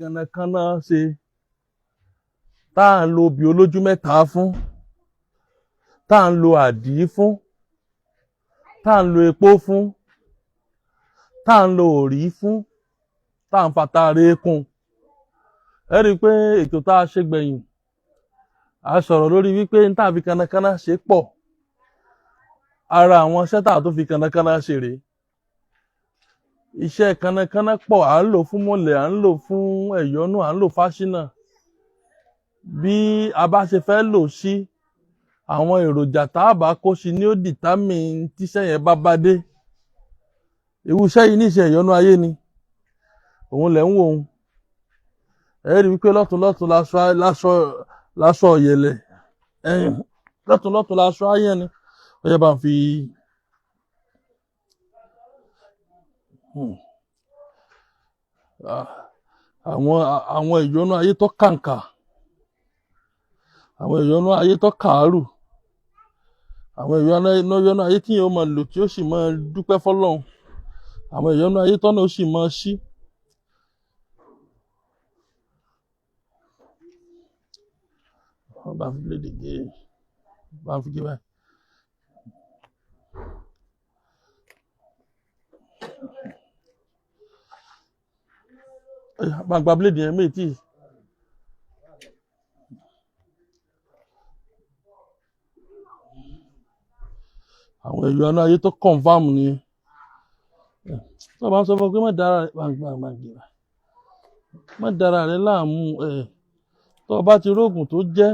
kànnàkànnà ṣe, tá à ń lo obì olójú mẹ́ta fún, tá à ń lo àdí fún, tá à ń lo epo fún, tá à ń lo òrí fún, tá à ń fatare kún. Ẹ rí i pé ètò tá a ṣe gbẹ̀yìn, a sọ̀rọ̀ lórí wípé n tá a fi kànnàkànnà ṣe pọ̀. Ara àwọn iṣẹ́ tá a tó fi kànnàkànnà ṣe rèé. Iṣẹ́ kànnàkànnà pọ̀, à ń lò fún mọ̀lẹ̀, à ń lò fún ẹ̀yọ́nú, à ń lò fáṣínà. Bí a bá ṣe fẹ́ lò sí, àwọn èròjà tá a bá kó sí ni ó determine tíṣẹ́ yẹn bá bá dé. Irú iṣẹ́ yìí níṣẹ́ ẹ̀yọ́nú ayé ni, òun lẹ̀ ń wò ó. Ẹ rí i wípé lọ́tún lọ́tún láṣọ ọ̀yẹ̀lẹ̀, lọ́tún lọ́tún láṣọ ayẹ́ ni. Ó yẹ bá ń fi àwọn ìyọnu ayé tó kàǹkà, àwọn ìyọnu ayé tó kàárù, àwọn ìyọnu ayé tí yóò máa lò tí ó sì máa dúpẹ́ fọ́lọ́run, àwọn ìyọnu ayé tọ́nà ó sì máa ṣí. Wọ́n bá fi bíléèdì gé, bá fi gé báyìí. Bá ń gba bíléèdì yẹn méjì. Àwọn ìyọnu ayé tó confam ni. Tó bá ń sọ fún ọ pé má dára rẹ, bá ń gba gé báyìí. Má dára rẹ láàmú ẹ̀. Tó bá ti rógùn tó jẹ́,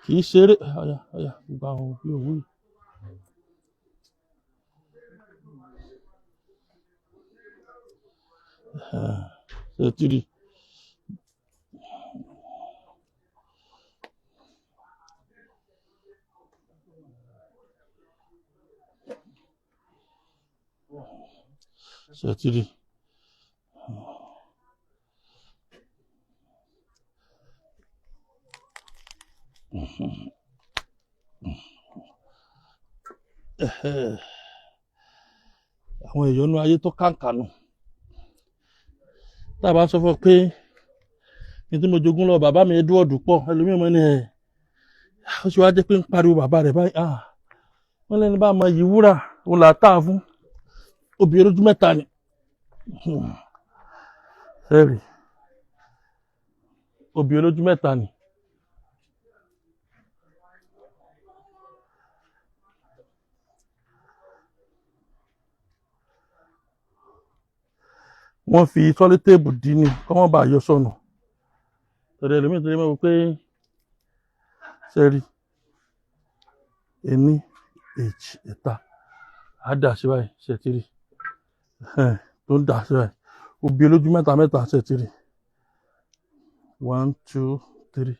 kì í ṣeré. Ọ̀yà ọ̀yà gba àwọn òbí òwú yìí. Ṣé ti rí? Ṣé ti rí? Àwọn ìyọnu ayé tó kàǹkà nù. Tá a bá sọ fún ọ pé ní tí mo jogún lọ bàbá mi Edward pọ̀, ẹlòmíràn mọ́ ni ẹ̀ ó sì wá jẹ́ pé ń pariwo bàbá rẹ̀ báyìí. Wọ́n lẹ́ni bá mọ iyì wúrà, òun là á tà á fún. Obì olójú mẹ́ta ni. Sẹ́ẹ̀rì, obì olójú mẹ́ta ni. Wọ́n fi sọ́létéèbù dí ni kọ́ wọ́n bá yọ sọnù. Tọ̀dọ̀ ẹlòmíràn tó lè mọ̀ pé sẹ́ẹ̀rì, ení, èjì, ẹ̀ta, á dà sí báyìí, ṣètìrì tó ń dà sí báyìí. Obì olójú mẹ́ta mẹ́ta, ṣètìrì. 1, 2, 3,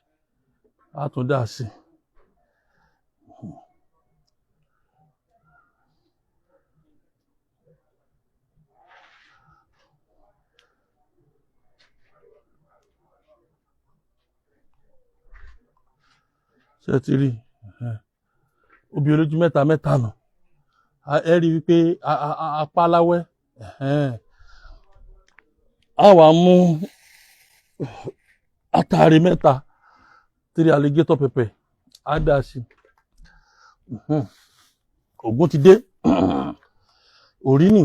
á tún dà sí. Ṣètìrì, obì olójú mẹ́ta mẹ́ta nù. Ẹ rí i wípé apá láwẹ́. A wá mú atare mẹ́ta, 3 alligator pepper, á dà sí. Ògùn ti dé. Òrí nì.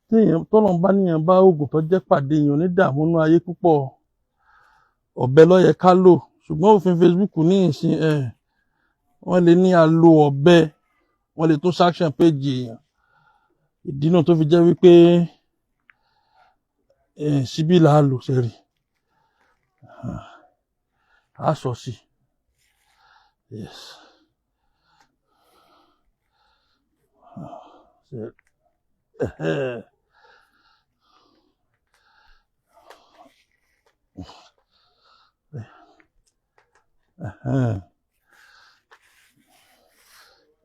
Téèyàn tọ́lọ́run bá níyàn bá oògùn tó jẹ́ pàdé èèyàn ní dààmú nínú ayé púpọ̀. Ọ̀bẹ ló yẹ ká lò, ṣùgbọ́n òfin Facebook ní ìsìn ẹ̀ wọ́n lè ní a lo ọ̀bẹ, wọ́n lè tún sanction page èèyàn. Ìdí náà tó fi jẹ́ wípé síbí là á lò sẹ́rí. A sọ sí. Yes.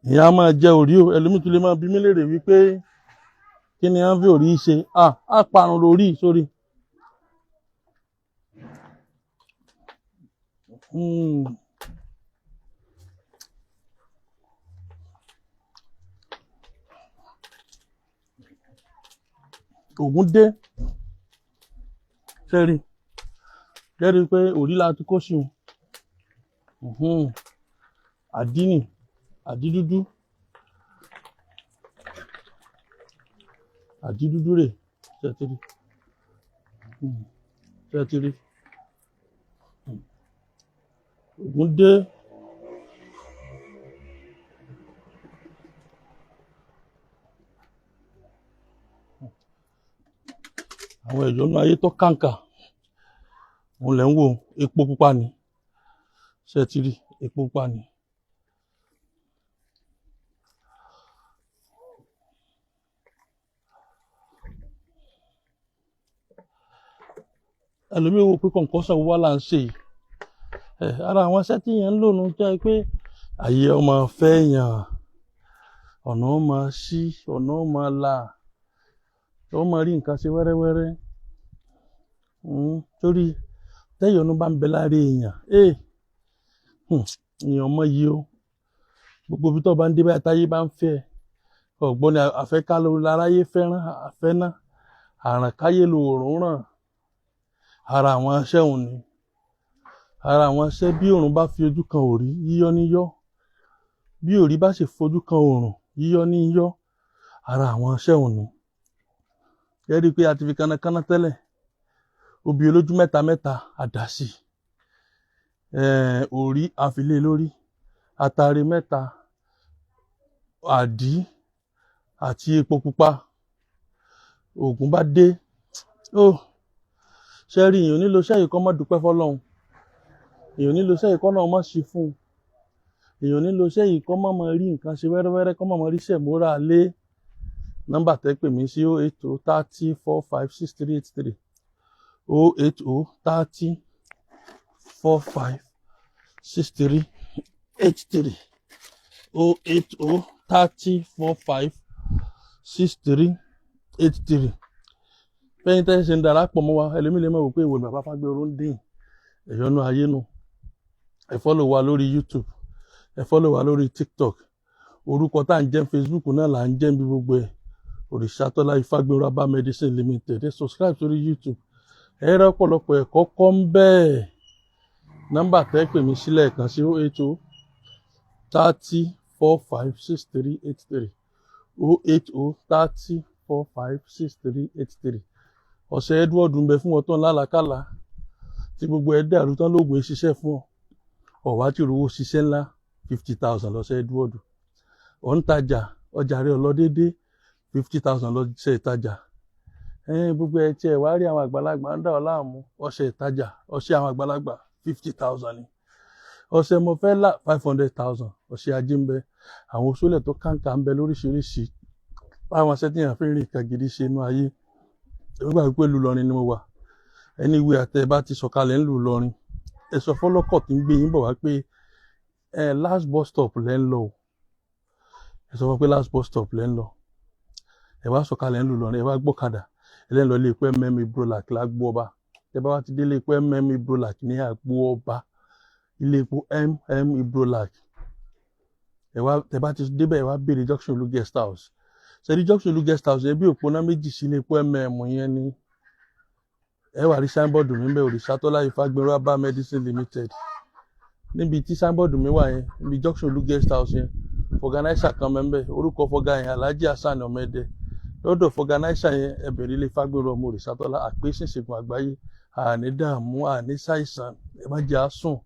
Ìyá máa jẹ òrí o, ẹlòmíì tún lè máa bi mí léèrè wípé kí ni à ń fi òrí ṣe? Á parun lórí sórí. Ògùn dé. Ṣẹ́rí jẹ́rí pé òrí la ti kó sí un. Àdínì, àdídúdú, àdídúdú rè. Ṣẹ́tìrì, ṣẹ́tìrì, Ògùn dé. Àwọn ẹ̀yọ́nú ayé tó kàǹkà òun lẹ̀ ń wò. Epo pupa ni. Ṣẹ́tìrì, epo pupa ni. Ẹlòmíì wò pé kọ̀ǹkọ́sàn wà là ń ṣe yìí. Ara àwọn iṣẹ́ tí yẹn ń lò nù jẹ́ pé àyè ọmọ fẹ́ yàn, ọ̀nà ọmọ sí, ọ̀nà ọmọ là, ó máa rí nǹkan ṣe wẹ́rẹ́wẹ́rẹ́. Torí tẹ́yọ̀nù bá ń bẹ lára èèyàn, èèyàn mọ yìí o. Gbogbo ibi tó bá ń dé báyìí, táyé bá ń fẹ́ ẹ, ọ̀gbọ́n ni àfẹ́ká ló láráyé fẹ́ràn àfẹ́ná, àrànkáyé lòórùn ràn. Ara àwọn aṣẹ́ òun ni. Ara àwọn aṣẹ́, bí òòrùn bá fi ojú kan òrí, yíyọ́ ní yọ́. Bí òrí bá sì fojú kan òòrùn, yíyọ́ ní yọ́. Ara àwọn aṣẹ́ òun ni. Ẹ rí i pé a ti fi kánnakánná tẹ́lẹ̀, obì olójú mẹ́ta mẹ́ta àdásì, òrí àfilé lórí, atare mẹ́ta, àdí àti epo pupa. Ògùn bá dé. Ó ṣe rí, èèyàn nílò iṣẹ́ yìí kọ́ mọ́ dúpẹ́ fọlọ́run. Èèyàn nílò iṣẹ́ yìí kọ́ náà mọ́ sí fún un. Èèyàn nílò iṣẹ́ yìí kọ́ mọ́ mọ́ rí nǹkan ṣe wẹ́rẹ́wẹ́rẹ́, kọ́ mọ́ mọ́ rí sẹ̀móra lé. Nọ́mbà tẹ́ pè mí sí 080 30 45 63 83, 080 30 45 63 83, 080 30 45 63 83. Fẹ́yìn tẹ́ ṣe ń darapọ̀ mọ́ wa, ẹlòmíì lè mọ̀ wò pé ìwò ni bàbá Fágbéró ń dín ẹ̀yọ́nú ayé nu. Ẹ follow wa lórí YouTube, ẹ follow wa lórí TikTok. Orúkọ tá à ń jẹ́ Facebook náà là ń jẹ́ bí gbogbo ẹ̀, Òrìṣàtọ́lá Ifágbéró Herbal Medicine Limited. Ẹ subscribe sórí YouTube, ẹ rẹ́ ọ̀pọ̀lọpọ̀ ẹ̀kọ́ kọ́ ń bẹ́ẹ̀. Nọ́mbà tẹ́ pè mí sílẹ̀ kan sí 080 30 45 63 83, 080 30 45 63 83. Ọ̀sẹ̀ Edward ń bẹ fún ọ tó ń lálàkàlà tí gbogbo ẹ̀ dàrú tán, lóògùn ṣiṣẹ́ fún ọ, ọ̀wá tí òrówó ṣiṣẹ́ ńlá, 50,000 lọ́sẹ̀ Edward. Ọ̀ ń tajà, ọjà rẹ̀ ọlọ́dédé, 50,000 lọ́sẹ̀ ìtajà. Gbogbo ẹ̀ tiẹ̀ wá rí, àwọn àgbàlagbà ń dà ọ́ láàmú, ọṣẹ ìtajà, ọṣẹ àwọn àgbàlagbà, 50,000 ni. Ọṣẹ mo fẹ́ là, 500,000. Ọṣẹ ajé ń bẹ, àwọn oṣoolẹ̀ tó kàǹkà ń bẹ lóríṣiríṣi, báwọn aṣẹ tí yàn fi ń rìn nǹkan gidi ṣe inú ayé. Èmi gbà wípé ìlú Ìlọrin ni mo wà. Ẹni ìwé àtẹ bá ti sọ̀kalẹ̀ ńlú Ìlọrin, ẹ sọ fọlọ́kọ̀ tí ń gbé yín bọ̀ wá pé ẹ last bus stop lẹ́ ń lọ o. Ẹ sọ fún pé last bus stop lẹ́ ń lọ. Ẹ wá sọ̀kalẹ̀ ńlú Ìlọrin, ẹ wá gbọ́kadà, ẹ lẹ́ ń lọ ilé epo MM Ibrolac lágbo ọba. Ẹ bá wá ti dé ilé epo MM Ibrolac ní àgbo ọba, ilé epo MM Ibrolac, ẹ wá, tẹ bá ti débẹ̀, ẹ wá béèrè Junction Olú Guest House. Ṣẹ́rí Junction Olú Guest House yẹn, bí òpónà méjì sí ilé epo MM yẹn ni ẹ wà rí signboard mi bẹ́ẹ̀, Òrìṣàtọ́lá Ifágbéró Herbal Medicine Limited. Níbi tí signboard mi wà yẹn, níbi Junction Olú Guest House yẹn, vulcanizer kan mẹ́mbẹ́, orúkọ fọgá yẹn Alhaji Hasan Ọmọdé. Lọ́dọ̀ vulcanizer yẹn, ẹ bẹ̀rẹ̀ ilé Fágbéró ọmọ Òrìṣàtọ́lá, àpèsè ìṣègùn àgbáyé. Àní dààmú, àní ṣàìsàn. Ẹ má jẹ́ àsùn.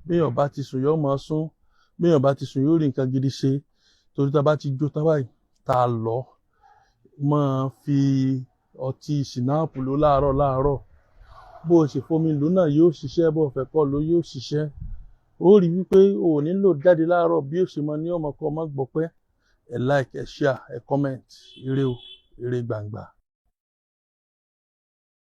Béèyàn bá ti sùn, yóò máa sún. Béèyàn bá ti sùn, yóò rí nǹkan gidi ṣe, torí tá a bá ti jó tán báyìí, tá a lọ máa fi ọtí sinapu ló láàárọ̀ láàárọ̀. Bó o sì fomi lò náà, yóò ṣiṣẹ́. Bó o fẹ́ kọ́ ló, yóò ṣiṣẹ́. Ó rí wípé o ò nílò jáde láàárọ̀ bí ó ṣe mọ ní ọmọ kan ọmọ gbọ́pẹ́. Ẹ like, ẹ share, ẹ comment. Ire o, ire gbàngbà.